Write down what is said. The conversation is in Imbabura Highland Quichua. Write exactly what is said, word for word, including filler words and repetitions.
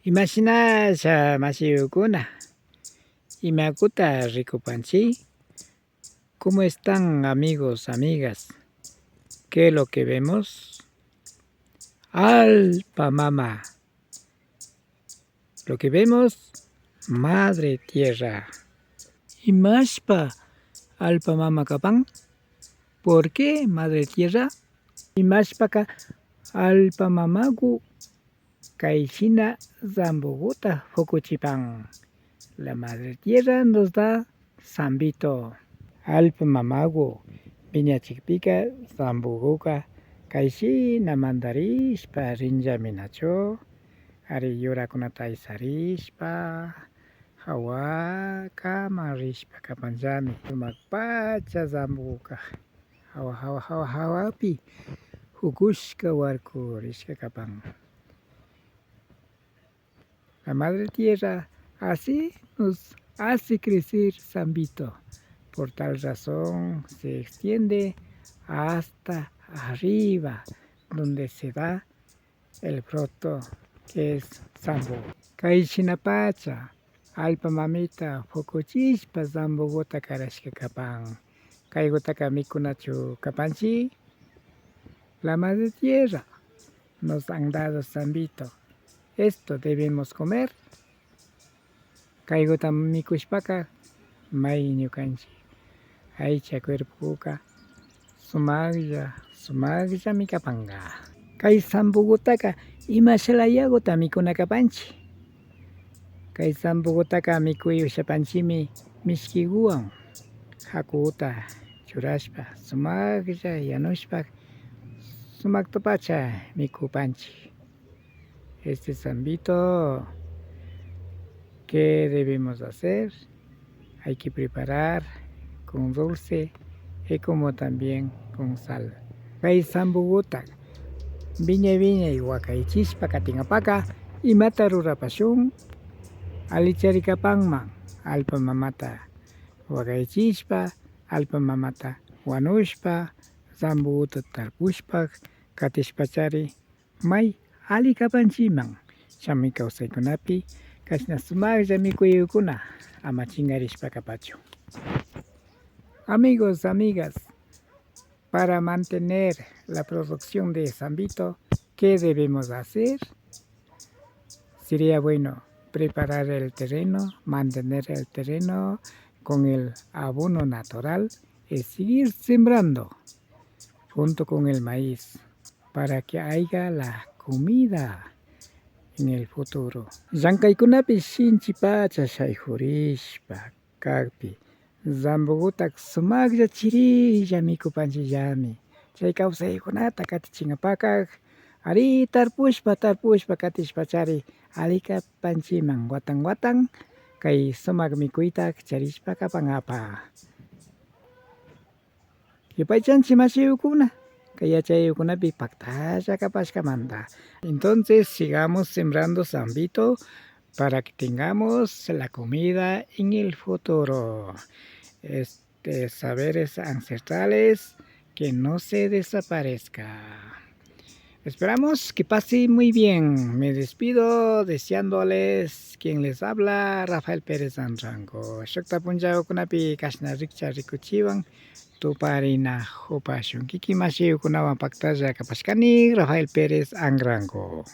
Imashinalla mashiyukuna, imakuta rikupanchi? ¿Cómo están, amigos, amigas? ¿Qué es lo que vemos? Allpa mama. Lo que vemos, madre tierra. ¿Imashpa allpa mama kapan? ¿Por qué madre tierra? ¿Imashpaka allpa mamagu kay shina zambuguta pukuchipan? La madre tierra nos da zambito. Allpa mamagu piñachikpika zambuguka kay shina mandarishpa rinllami nachu. Ari, yurakunata aysarishpa, hawakama rishpa kapanllami. Sumak pacha zambuguka hawa, hawa, hawa, hawapi hukushka warkurishka kapan. La madre tierra así nos hace crecer zambito. Por tal razón se extiende hasta arriba, donde se da el fruto que es zambugu. Kay shinapacha allpa mamita pukuchishpa zambuguta karashka kapan. Kaygutaka mikunachu kapanchi? La madre tierra nos han dado zambito. Esto debemos comer. Kayguta mikushpaka may ñukanchik aycha cuerpoka sumaklla, sumakllami kapanka. Kay zambugutaka imashalayaguta mikuna kapanchik? Kay zambugutaka mikuy ushapanchikmi mishkiguwan hakuta churashpa, sumaklla yanushpa, sumaktapacha mikupanchik. Este zambito, ¿qué debemos hacer? Hay que preparar con dulce y como también con sal. Kay zambuguta wiñay wiñay wakaychishpa katingapaka, imata rurapashun? Allichari kapanman allpa mamata wakaychishpa, allpa mamata wanushpa, zambuguta tarpushpa katishpachari may alli kapanchikman. Shamuy kawsaykunapi kashna sumaklla mikuykuna ama chinkarishpa kapachun. Amigos, amigas, para mantener la producción de zambito, ¿qué debemos hacer? Sería bueno preparar el terreno, mantener el terreno con el abono natural y seguir sembrando junto con el maíz para que haya la comida en el futuro. Llankaykunapi shinchi pacha shaykurishpa kakpi, zambuguta sumaklla chirilla mikupanchikllami. Chay kawsaykunata katichinkapaka, ari, tarpushpa, tarpushpa katishpachari alli kapanchikman watan watan kay sumak mikuyta charishpa kapankapa. Yupaychanchik mashiyukuna, kay yachayukunapi paktalla kapashkamanta. Entonces, sigamos sembrando zambito para que tengamos la comida en el futuro. Este, saberes ancestrales que no se desaparezca. Esperamos que pase muy bien. Me despido deseándoles quien les habla, Rafael Pérez Anrango. Shukta punchakunapi kashna rikcha rikuchiwan tuparinajupashun. Kikin mashiyukunawan paktalla kapashkani, Rafael Pérez Anrango.